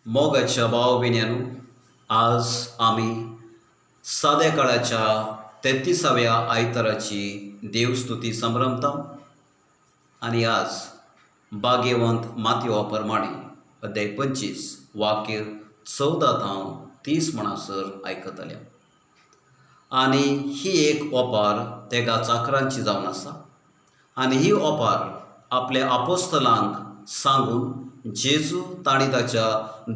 मोगाच्या भाव भयण्यांनो, आज आमी साद्या काळाच्या तेत्तिसाव्या आयताराची देवस्तुती संभ्रमता आनी आज भाग्यवंत मातयो प्रमाणे अध्याय 25 वाक्य 14 तावन 30 म्हणसर आयकतले. आनी ही एक ओपार तेगा चाकरांची जावन आसा आनी ही ओपार आपल्या आपोस्तलांक सांगून जेजू तांणी ताच्या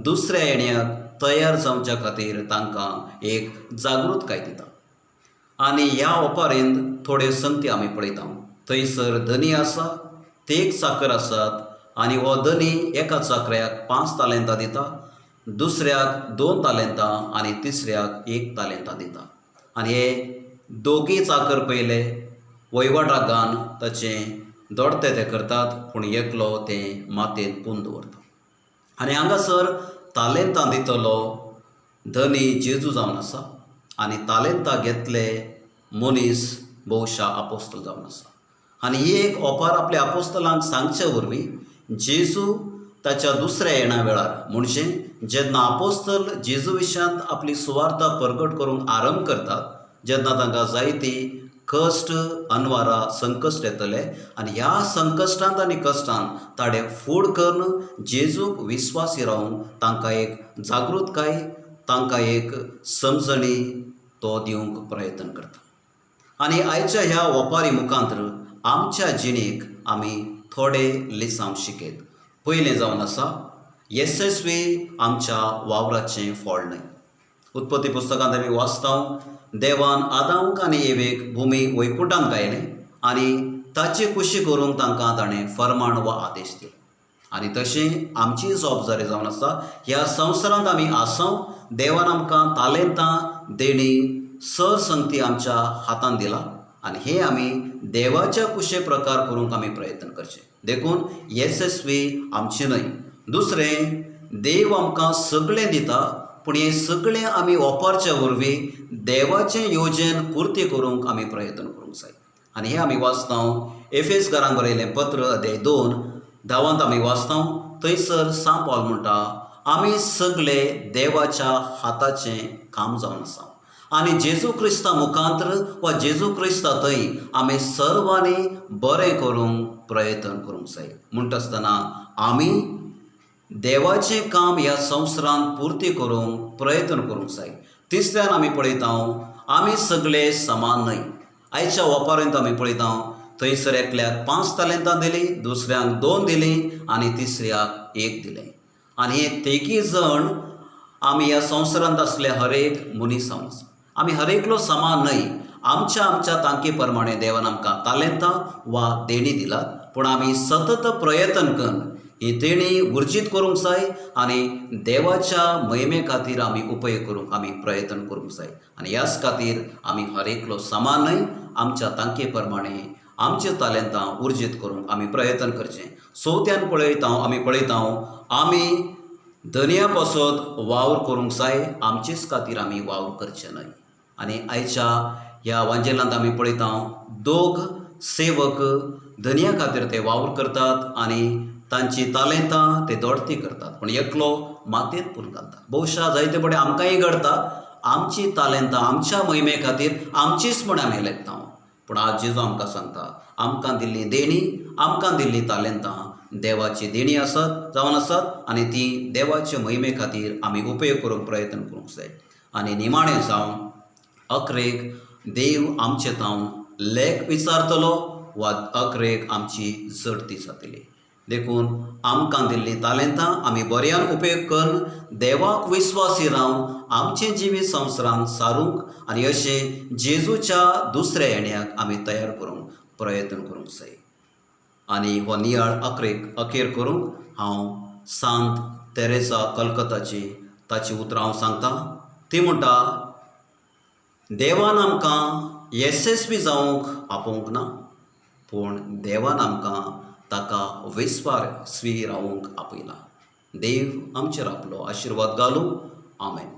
दुसऱ्या येण्याक तयार जावच्या खातीर तांकां एक जागृतकाय दिता. आनी ह्या ओपारींत थोड्यो संगती आमी पळयता. थंयसर धनी आसा, तेग चाकर आसात आनी हो धनी एका चाकऱ्याक 5 तालेंतां दिता, दुसऱ्याक 2 तालेंतां आनी तिसऱ्याक 1 तालेंतां दिता. आनी हे दोगी चाकर पयले वयवाटागान ताचें दोडते ते करतात, पूण एकलो तें मातयेंत पुन दवरता. आनी हांगासर तालेंतां दितलो धनी जेजू जावन आसा आनी तालेंतां घेतले मनीस बहुशा आपोस्तल जावन आसा. आनी ही एक ओपार आपल्या आपोस्तलांक सांगचे वरवीं जेजू ताच्या दुसऱ्या येणा वेळार, म्हणजे जेन्ना आपोस्तल जेजू विशयांत आपली सुवार्ता परगट करूंक आरंभ करतात, जेन्ना तांकां जायती कश्ट, अनवारा, संकश्ट येतले आनी ह्या संकश्टांत आनी कश्टांत ताणें फूड करून जेजूक विस्वासी रावूंक तांकां एक जागृतकाय, तांकां एक समजणी तो दिवंक प्रयत्न करता. आनी आयच्या ह्या ओपारी मुखांतर आमच्या जिणेक आमी थोडे लिसांव शिकयत. पयलें जावन आसा, येसस्वी आमच्या वावराचें फळ न्हय. उत्पत्ती पुस्तकांत आमी वाचता, देवान आदांक आनी एवेक भुमी वैकुटांत गायलें आनी ताची कुशी करूंक तांकां ताणें फर्माण वा आदेश दिलो. आनी तशें आमची जबाबदारी जावन आसा, ह्या संवसारांत आमी आसाव, देवान आमकां तालेंतां, देणी, सरसंगती आमच्या हातांत दिला आनी हे आमी देवाच्या कुशे प्रकार करूंक आमी प्रयत्न करचे. देखून येसस्वी आमची न्हय. दुसरें, देव आमकां सगळें दिता, पूण हें सगळें आमी वापरचे वरवीं देवाचें योजन पुर्ती करूंक आमी प्रयत्न करूंक जाय. आनी हें आमी वाचता एफेस घरांक बरयलें पत्र अध्याय 2 धावांत आमी वाचता. थंयसर सांत पावल म्हणटा, आमी सगळे देवाच्या हाताचें काम जावन आसा आनी जेजू क्रिस्ता मुखांत्र वा जेजू क्रिस्ता थंय आमी सर्वांनी बरें करूंक प्रयत्न करूंक जाय. म्हणटा आसतना आमी देवाचें काम ह्या संवसारांत पुर्ती करूंक प्रयत्न करूंक जाय. तिसऱ्यान आमी पळयता, आमी सगळे समान न्हय. आयच्या वापारांत आमी पळयता, थंयसर एकल्याक 5 तालेंतां दिलीं, दुसऱ्यांक 2 दिलीं आनी तिसऱ्याक 1 दिलें. आनी हे तेगी जण आमी ह्या संवसारांत आसले हरेक मनीस जावन आसा. आमी हरेकलो समान न्हय. आमच्या आमच्या तांकी प्रमाणे देवान आमकां तालेंतां वा देणी दिलात, पूण आमी सतत प्रयत्न करून ही देणी उर्जीत करूंक जाय आनी देवाच्या महिमे खातीर आमी उपयोग करूंक आमी प्रयत्न करूंक जाय. आनी ह्याच खातीर आमी हरेकलो समान न्हय. आमच्या तांकी प्रमाणे आमचे तालेंतां उर्जीत करूंक आमी प्रयत्न करचें. चवथ्यान पळयता, आमी पळयता, आमी धनया पासत वावर करूंक जाय, आमचेच खातीर आमी वावर करचे न्हय. आनी आयच्या ह्या वांजेलांत आमी पळयता, दोग सेवक धनया खातीर ते वावर करतात आनी तांची तालेंतां ते दोडती करतात, पूण एकलो मातयेंत पुरून घालता. बहुशा जायते फावटी आमकांय घडता, आमची तालेंतां आमच्या महिमे खातीर आमचीच म्हण आमी लेखता. पूण आज जेजू आमकां सांगता, आमकां दिल्ली देणी, आमकां दिल्ली तालेंतां देवाची देणी आसत जावन आसत आनी ती देवाचे महिमे खातीर आमी उपयोग करूंक प्रयत्न करूंक जाय. आनी निमाणें जावन अकरेक देव आमचे तावन लेख विचारतलो वा अकरेक आमची जडती जातली. देखून आमकां दिल्लीं तालेंतां आमी बऱ्यान उपयोग करून देवाक विस्वासी रावन आमचें जिवीत संवसारांत सारूंक आनी अशें जेजूच्या दुसऱ्या येण्याक आमी तयार करूंक प्रयत्न करूंक जाय. आनी हो नियाळ अकरेक अखेर करूंक हांव सांत तेरेसा कलकत्ताची ताची उतरां हांव सांगता. ती म्हणटा, देवान आमकां येसस्वी जावंक आपोवंक ना, पूण देवान आमकां ताका विस्वासी रावूंक आपयला. देव आमचेर आपलो आशिर्वाद घालूं. आमेन.